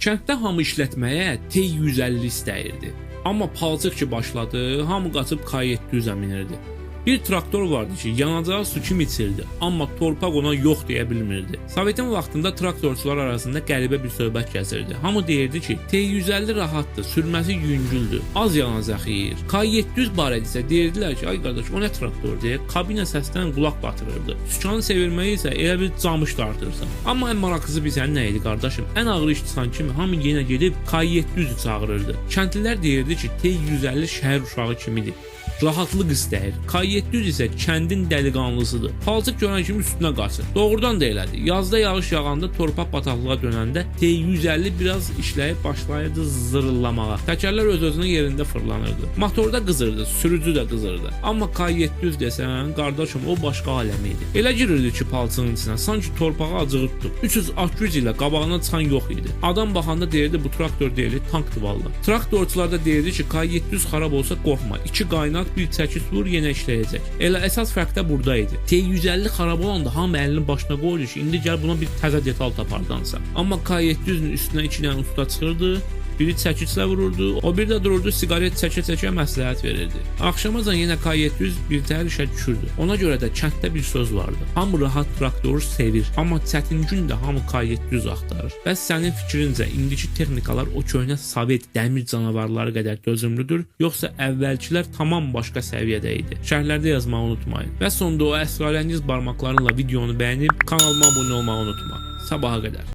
Kənddə hamı işlətməyə T150 istəyirdi. Amma palçıq ki başladı, hamı qaçıb K700-ə minirdi. Bir traktor vardı ki, yanacağı su kimi içirdi, amma torpaq ona yox deyə bilmirdi. Sovetin vaxtında traktorçular arasında qəribə bir söhbət gəzirdi. Hamı deyirdi ki, T150 rahatdır, sürməsi yüngüldür, az yanacaq yeyir. K700 barədə isə deyirdilər ki, ay qardaş, o nə traktordur? Kabina səsdən qulaq batırırdı. Sükanı çevirməyi isə elə bir camış dartırsan. Amma ən maraqlısı bilsən nə idi qardaşım? Ən ağır iş çıxan kimi hamı yenə gedib K700-ü çağırırdı. Kəndlilər deyirdi ki, T150 şəhər uşağı kimidir. Rahatlıq istəyir. K700 isə kəndin dəliqanlısıdır. Palçıq görən kimi üstünə qaçır. Doğrudan da elədi. Yazda yağış yağanda torpaq bataqlığa dönəndə T150 biraz işləyib başlayırdı zırıllamağa. Təkərlər öz-özünə yerində fırlanırdı. Motorda qızırdı, sürücü də qızırdı. Amma K700 desən, qardaşım, o başqa aləm idi. Elə girirdi ki palçığın içinə, sanki torpağa acığı tutub. 300 at gücü ilə qabağına çıxan yox idi. Adam baxanda deyirdi bu traktor deyil, tankdır valla. Traktorçular da deyirdi ki K700 xarab olsa qorxma. İki qaynat, bir çəkiç vur, yenə işləyəcək. Elə əsas fərq də burada idi. T150 xarab olanda hamı əlini başına qoyurdu ki, indi gəl buna bir təzə detal tapardansa. Amma K700-ün üstünə iki dənə usta çıxırdı, biri çəkiçlə vururdu, o biri də dururdu siqaret çəkə-çəkə məsləhət verirdi. Axşamacan yenə K700 birtəhər işə düşürdü. Ona görə də kənddə bir söz vardı. Hamı rahat traktoru sevir, amma çətin gündə hamı K700 axtarır. Bəs sənin fikrincə indiki texnikalar o köhnə Sovet dəmir canavarları qədər dözümlüdür, yoxsa əvvəlkilər tamam başqa səviyyədə idi? Şərhlərdə yazmağı unutmayın. Və sonda o əsrarəngiz barmaqlarınla videonu bəyənib kanalıma abunə olmağı unutma. Sabaha qədər.